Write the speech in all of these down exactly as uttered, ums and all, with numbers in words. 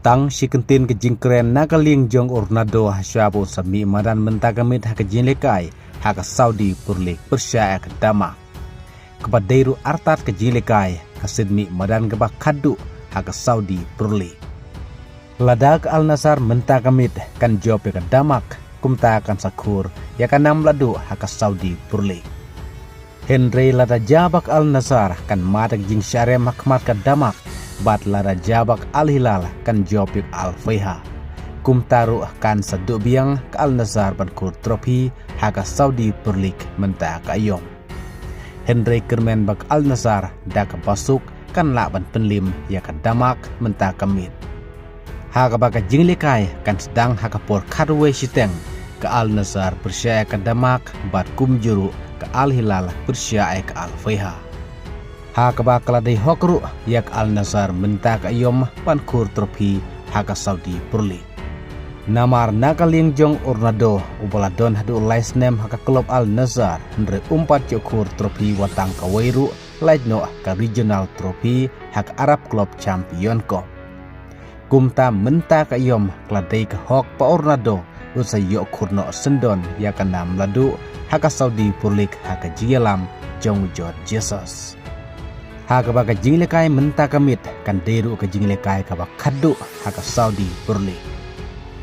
Tang shi kyntien ka jingkren na ka liang jong u Ronaldo ha shwa ba un sa mih madan mynta ka miet ha ka jinglehkai ha ka Saudi Pro League pyrshah ïa ka Denmark. Kaba dei ruh artat ka jinglehkai ka sien mih madan kaba khadduh ha ka Saudi Pro League. Lada ka Al Nassr mynta ka miet kan jop ïa ka Denmark, kumta kan sa khur ïa ka nam la duh ha ka Saudi Pro League. Hynrei lada jia ba ka Al Nassr kan mad ïa ka jingshah rem ha khmat ka Denmark, bad lada jia ba ka Al Hilal kan jop ïa ka Al Faiha, kumta ruh kan sa duh biang ka Al Nassr ban khur trophy ha ka Saudi Pro League mynta ka aïom. Hynrei kyrmen ba ka Al Nassr da kaba suk kan lah ban pynlim ïa ka Denmark mynta ka miet. Ha kaba ka jinglehkai kan sdang ha ka por khatwei shiteng, ka Al Nassr pyrshah ïa ka Denmark bad kumjuh ruh ka Al Hilal pyrshah ïa ka Al Faiha. Ha kaba ka la dei hok ruh ïa ka Al Nassr mynta ka aïom ban khur trophy ha ka Saudi Pro League. Namar na ka liang jong u Ronaldo uba la don haduh lai snem ha ka klub Al Nassr, hynrei um pat ïoh khur trophy wat tang kawei ruh, lait noh ka regional trophy ha ka Arab Club Champion Cup. Kumta mynta ka aïom ka la dei ka hok ba u Ronaldo un sa ïoh khur noh syndon ïa ka nam la duh ha ka Saudi Pro League ha ka jingïalam jong u George Jesus. Ha kaba ka jinglehkai mynta ka miet kan dei ruh ka jinglehkai kaba khadduh ha ka Saudi Pro League.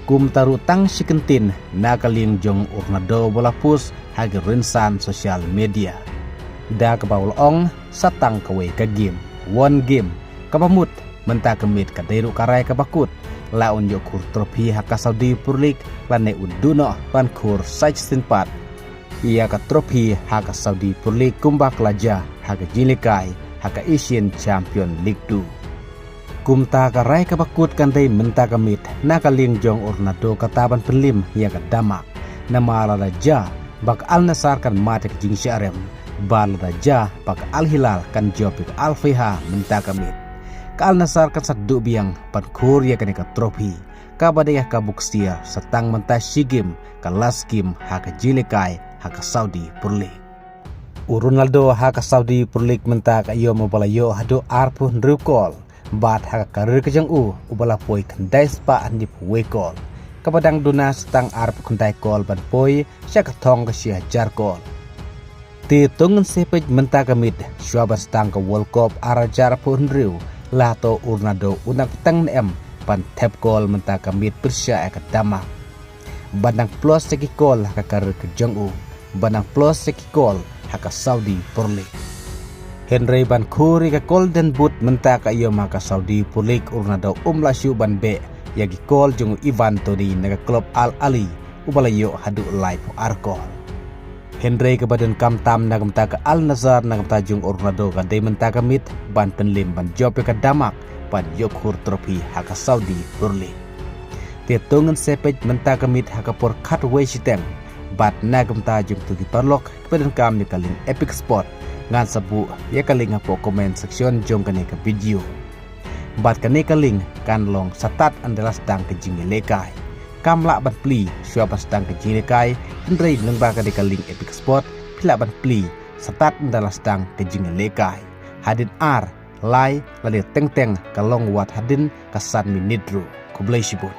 Kumta ruh tang shi kyntien na ka liang jong u Ronaldo ba la post ha ki rynsan social media, da kaba u la ong sa tang kawei ka game, one game, kaba mut mynta ka miet ka dei ruh ka rai kaba kut, la un ïoh khur trophy ha ka Saudi Pro League lane un duh noh ban khur sa shisien pat ïa ka trophy ha ka Saudi Pro League kumba ka la jia ha ka jinglehkai ha ka Asian Champion League two. Kumta ka rai kaba kut kan dei mynta ka miet na ka liang jong u Ronaldo kata ban pynlim ïa ka Denmark. Namar lada jia ba ka Al Nassr kan mad ïa ka jingshah rem, bad lada jia ba ka Al Hilal kan jop ïa ka Al Faiha mynta ka miet, ka Al Nassr kan sa duh biang ban khur ïa kane ka trophy, kaba dei ha ka buksiar sa tang mynta shi game, ka last game ha ka jinglehkai ha ka Saudi Pro League. U Ronaldo ha ka Saudi Pro League mynta ka aïom uba la ïoh haduh arphew hynriew kol, bad ha ka karir ka jong u uba la poi khyndai spah hynñiewphew wei kol, kaba dang duna sa tang arphew khyndai kol ban poi sha ka thong ka shi hajar kol. Te to ngin sa peit mynta ka miet, shwa ban sdang ka World Cup ar hajar arphew hynriew, la to u Ronaldo un dang bteng ne em ban thep kol mynta ka miet pyrshah ïa ka Denmark, ban dang plus ïa ki kol ha ka karir ka jong u, ban dang plus ïa ki kol ha ka Saudi Pro League. Hynrei ban khur ïa ka Golden Boot mynta ka aïom ha ka Saudi Pro League, u Ronaldo um lah shuh ban beh ïa ki kol jong u Ivan Toney na ka klub Al Ahly, uba la ïoh haduh laiphew ar kol. Hynrei kaba donkam tam na ka bynta ka Al Nassr na ka bynta jong u Ronaldo ka dei mynta ka miet ban pynlim ban jop ïa ka Denmark ban ïoh khur trophy ha ka Saudi Pro League. Te to ngin sa peit mynta ka miet ha ka por khatwei shiteng, bad na ka bynta jong to ki paralok kiba donkam ïa ka link Epic Sport, ngan sa buh ïa ka link hapoh comment section jong kane ka video. Bad kane ka link kan long sa tad ynda la sdang ka jingïalehkai. Kam lah ban plie shwa ban sdang ka jingïalehkai, hynrei lyngba kane ka link Epic Sport phi lah ban plie sa tad ynda la sdang ka jingïalehkai, hadien ar, lai, lane teng teng ka long wat hadien ka san minit ruh. Khublei shibun.